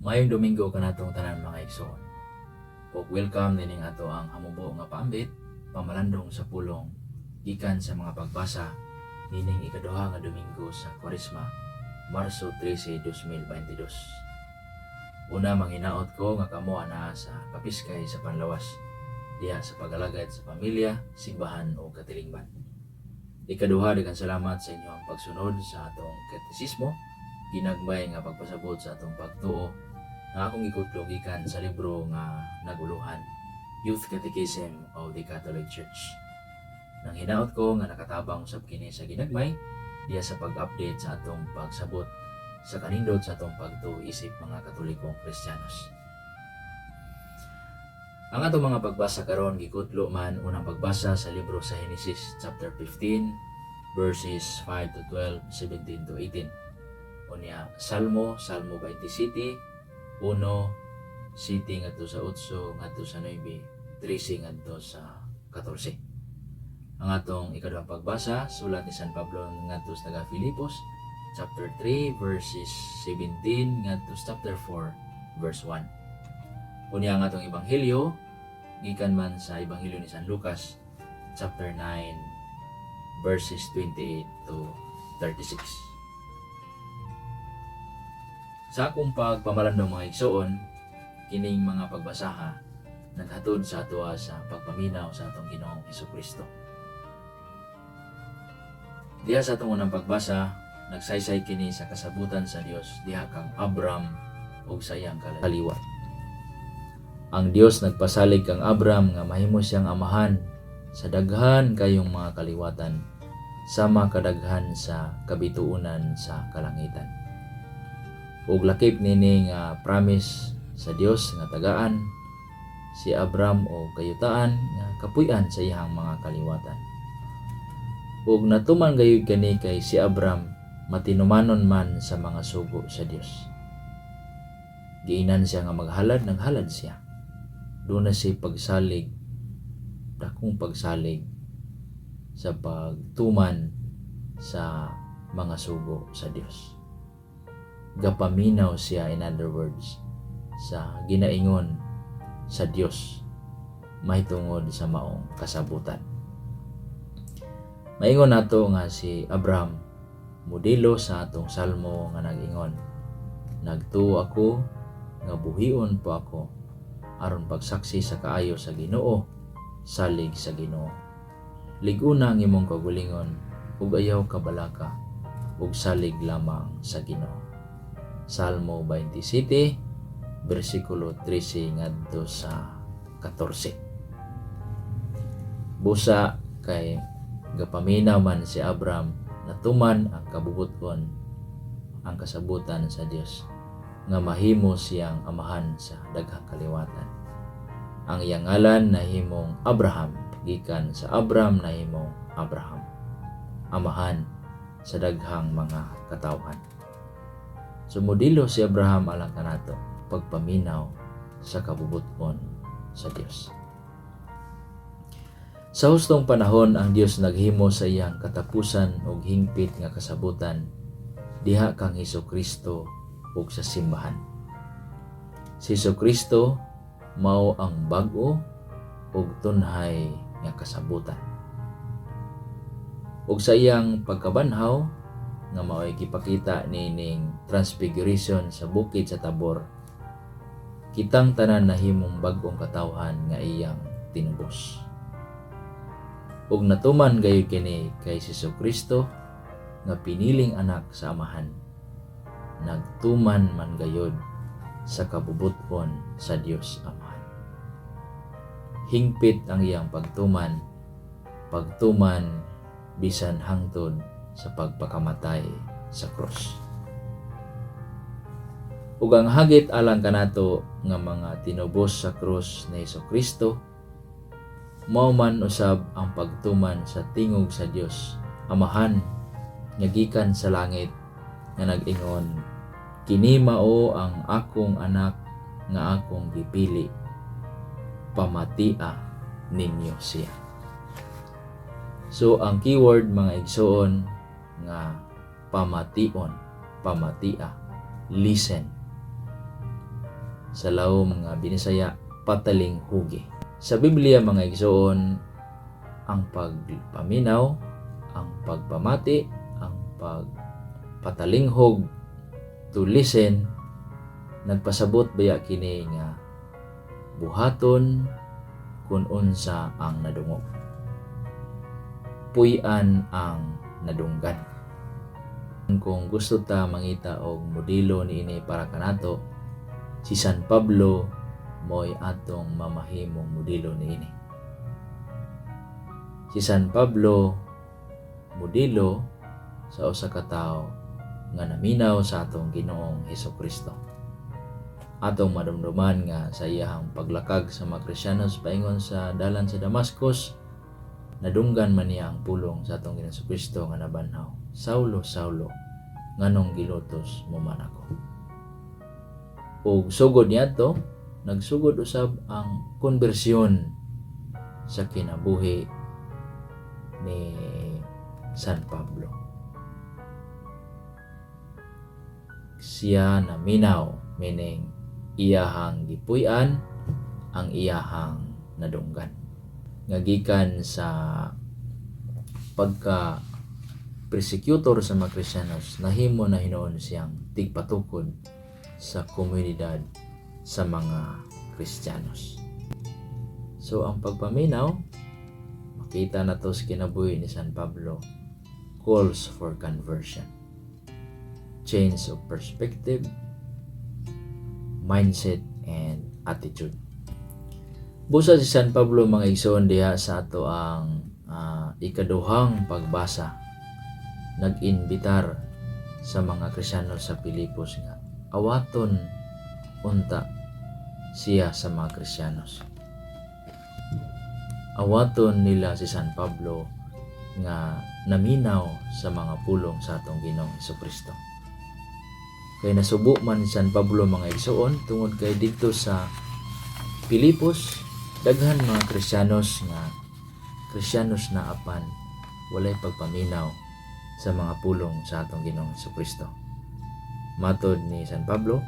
Maayong Domingo kanatong tanan, mga igsoon. Ug welcome nining ato ang hamubo nga paambit, pamalandong sa pulong gikan sa mga pagbasa nining ikaduha nga Domingo sa Kwaresma, Marso 13, 2022. Una, manghinaot ko nga kamo anaa sa kapiskay sa panlawas diha sa pagalagad sa pamilya, simbahan o katilingban. Ikaduha, daghang salamat sa inyong pagsunod sa atong katekismo, ginagmay nga pagpasabot sa atong pagtuo nga akong gikutlo gikan sa libro nga naguluhan Youth Catechism of the Catholic Church. Nang hinaot ko nga nakatabang usab kini sa ginagmay diha sa pag-update sa atong pagsabot sa kanindot sa atong pagtuo isip mga Katolikong Kristiyanos. Ang atong mga pagbasa karon gikutlo man, unang pagbasa, sa libro sa Genesis chapter 15 verses 5 to 12, 17 to 18. Unya Salmo, Salmo 27, 1, 7 ngadto sa 8, ngadto sa 9, 13 ngadto sa 14. Ang atong ikaduhang pagbasa, sulat ni San Pablo ngadto sa taga Filipos, chapter 3 verses 17 ngadto sa chapter 4 verse 1. Unya ang atong ebanghelyo gikan man sa Ebanghelyo ni San Lucas chapter 9 verses 28 to 36. Sa akong pagpamalandong, mga igsoon, kining mga pagbasaha naghatod sa atoa sa pagpaminaw sa atong Ginoong Hesukristo. Diha sa atong unang pagbasa, nagsaysay kini sa kasabutan sa Dios diha kang Abram ug sa iyang kaliwat. Ang Dios nagpasalig kang Abram nga mahimo siyang amahan sa daghan kayong mga kaliwatan sama kadaghan sa kabituonan sa kalangitan. Ug lakip nini nga promise sa Dios nga tagaan si Abram og kayutaan nga kapuy-an sa iyang mga kaliwatan. Ug natuman gayud kani kay si Abram matinumanon man sa mga sugo sa Dios. Giingnan siya nga maghalad, naghalad siya. Duna siya pagsalig, dakong pagsalig sa pagtuman sa mga sugo sa Dios. Gapaminaw siya, in other words, sa ginaingon sa Dios mahitungod sa maong kasabutan. Maingon nato nga si Abraham modelo sa atong salmo nga nag-ingon, "Nagtuo ako nga buhion po ako aron pagsaksi sa kaayo sa Ginoo, salig sa Ginoo." Lig-una ang imong kaugalingon ug ayaw kabalaka ug salig lamang sa Ginoo. Salmo 27 bersikulo 13 ngadto sa 14. Busa kay gapaminaw man si Abraham, natuman ang kabubuton, ang kasabutan sa Dios nga mahimo siyang amahan sa daghang kaliwatan. Ang iyang ngalan nahimong Abraham, gikan sa Abram nahimong Abraham, amahan sa daghang mga katawhan. So modelo si Abraham alang kanato pagpaminaw sa kabubuton sa Dios. Sa hustong panahon, ang Dios naghimo sa iyang katapusan og hingpit nga kasabutan diha kang Hesus Kristo ug sa simbahan. Si Hesus Kristo mao ang bag-o ug tunhay nga kasabutan. Ug sa iyang pagkabanhaw nga mao'y gipakita niining transfiguration sa bukid sa Tabor, kitang tanan nahimong bag-ong katawhan nga iyang tinubos. Ug natuman gayud kini kay si Kristo nga piniling anak sa Amahan nagtuman man gayud sa kabubuton sa Dios Amahan. Hingpit ang iyang pagtuman, pagtuman bisan hangtod sa pagpakamatay sa krus. Ug ang hagit alang kanato nga mga tinubos sa krus ni Hesus Kristo, mao man usab ang pagtuman sa tingog sa Dios Amahan nga gikan sa langit nga nag-ingon, "Kini mao ang akong anak nga akong gipili, pamatia ninyo siya." So ang keyword, mga igsoon, nga pamation, pamatia, listen. Sa lawom nga Binisaya, patalinghugi. Sa Biblia, mga igsoon, ang pagpaminaw, ang pagpamati, ang pagpatalinghog, to listen, nagpasabot baya kini nga buhaton kung unsa ang nadungog. Puy-an ang nadunggan. Kung gusto ta mangita og modelo niini para kanato, si San Pablo mo'y atong mamahimong modelo niini. Si San Pablo, modelo sa usa ka tawo nga naminaw sa atong Ginoong Hesus Kristo. Atong madumduman nga sa iyahang paglakag sa mga Kristiyanos paingon sa dalan sa Damascus, nadunggan man niya ang pulong sa atong Ginoong Kristo nga nabanhaw, "Saulo, Saulo, nganong gilutos mo man ako?" Ug sugod niadto, nagsugod usab ang konbersyon sa kinabuhi ni San Pablo. Siya naminaw, meaning iyahang gipuy-an ang iyahang nadunggan. Nga gikan sa pagka persecutor sa mga Kristiyanos, nahimo na hinuon siyang tigpatukod sa komunidad sa mga Kristiyanos. So ang pagpaminaw, makita na to sa kinabuhi ni San Pablo, calls for conversion. Change of perspective, mindset, and attitude. Busa si San Pablo, mga igsoon, diha sa ato ang ikaduhang pagbasa, nag-inbitar sa mga Krisyano sa Pilipos nga awaton unta siya sa mga Kristiyanos. Awaton nila si San Pablo nga naminaw sa mga pulong sa atong Ginoong Kristo. Kay nasubo man si San Pablo, mga igsoon, tungod kay didto sa Pilipos daghan mga Kristiyanos nga Kristiyanos na apan walay pagpaminaw sa mga pulong sa atong Ginoong Kristo. Matod ni San Pablo,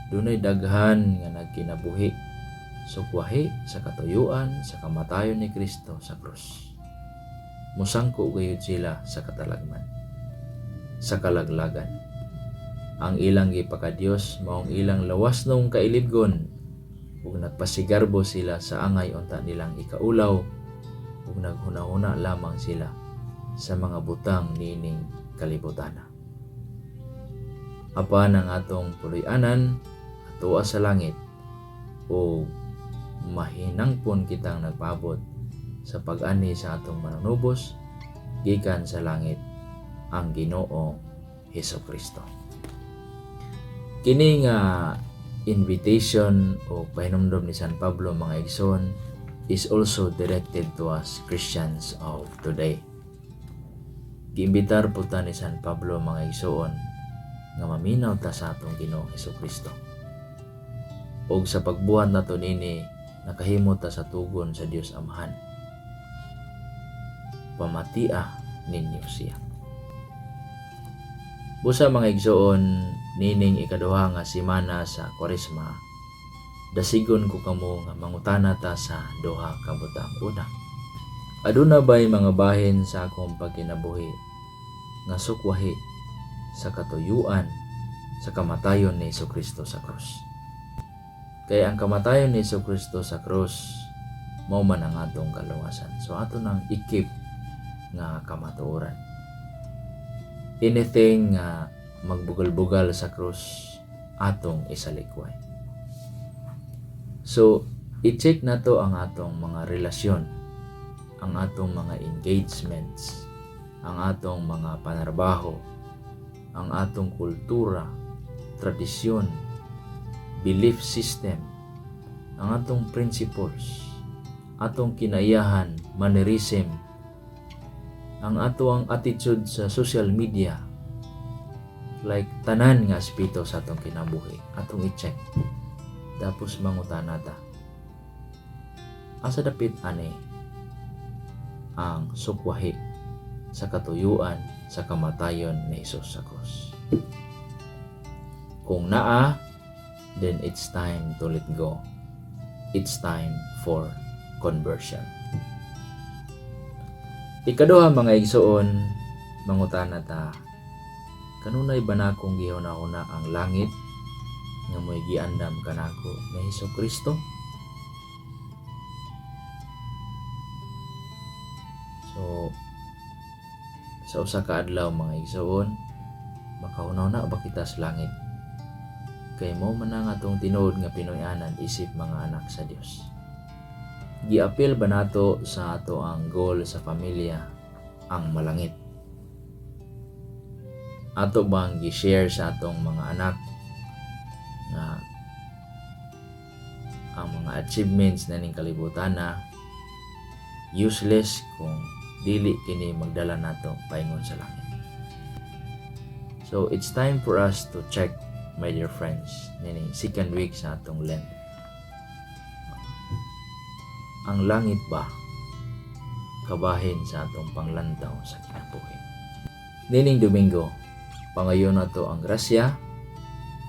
dunay daghan nga nagkinabuhi sukwahi sa katuyuan sa kamatayon ni Kristo sa krus. Musangko gayud sila sa katalagman, sa kalaglagan. Ang ilang gipakadiyos maong ilang lawasnong kailibgon ug nagpasigarbo sila sa angay unta nilang ikaulaw ug naghunahuna lamang sila sa mga butang niining kalibutana. Apan ang atong puloy-anan atoa sa langit ug mahinangpon kitang nagpaabot sa pag-ani sa atong manunubos gikan sa langit, ang Ginoo Hesus Kristo. Kini nga invitation o pahinumdom ni San Pablo, mga igsoon, is also directed to us Christians of today. Giimbitar po ta ni San Pablo, mga igsoon, nga maminaw ta sa atong Ginoong Hesus Kristo. Og sa pagbuhat nato nini, nakahimo ta sa tugon sa Dios Amahan. Pamatia ninyo siya. Busa, mga igsoon, nining ikaduha nga semana sa Kwaresma, dasigon ko kamo nga mangutana ta sa duha ka butang. Una, aduna ba'y mga bahin sa akong pagkinabuhi nga sukwahi sa katuyuan sa kamatayon ni Kristo sa krus? Kaya ang kamatayon ni Kristo sa krus mao man ang atong kaluwasan. So ato nang i-keep nga kamatuoran. Anything nga magbugal-bugal sa krus, atong isalikway. So, i-check nato ang atong mga relasyon, ang atong mga engagements, ang atong mga panarbaho, ang atong kultura, tradisyon, belief system, ang atong principles, atong kinaiyahan, mannerism, ang ato ang attitude sa social media, like tanan nga aspeto sa atong kinabuhi, atong i-check. Tapos mangutana ta, asa dapit ani ang sukwahi sa katuyuan sa kamatayon ni Jesus sa krus? Kung naa, Then it's time to let go. It's time for conversion. Ikaduha, mga igsoon, mangutana ta, kanunay ba nakong gihuna-huna ang langit nga mo'y giandam kanako ni Hesus Kristo? So, sa usa ka adlaw, mga igsoon, makahuna-huna ba kita sa langit? Kay mao man ang atong tinuod nga Pinoy-anan isip mga anak sa Dios. Giapil ba nato sa ato ang goal sa pamilya ang malangit? Ato bang gi-share sa atong mga anak nga ang mga achievements na ning kalibutan na useless kung dili kini magdala nato paingon sa langit? So it's time for us to check, my dear friends, nining second week sa atong Lent. Ang langit ba kabahin sa atong panglantaw sa kinabuhi? Nining Domingo, pangayo nato ang grasya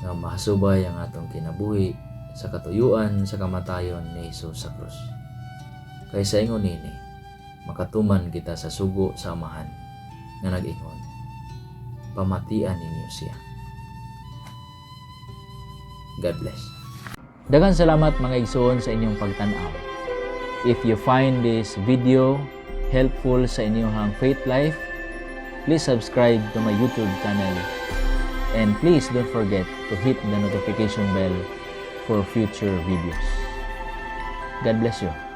nga mahasubay ang atong kinabuhi sa katuyuan sa kamatayon ni Jesus sa krus. Kay sa ingon nini, makatuman kita sa sugo sa Amahan nga nag-ingon, "Pamatian ninyo siya." God bless. Daghang salamat, mga igsoon, sa inyong pagtan-aw. If you find this video helpful sa inyong faith life, please subscribe to my YouTube channel. And please don't forget to hit the notification bell for future videos. God bless you.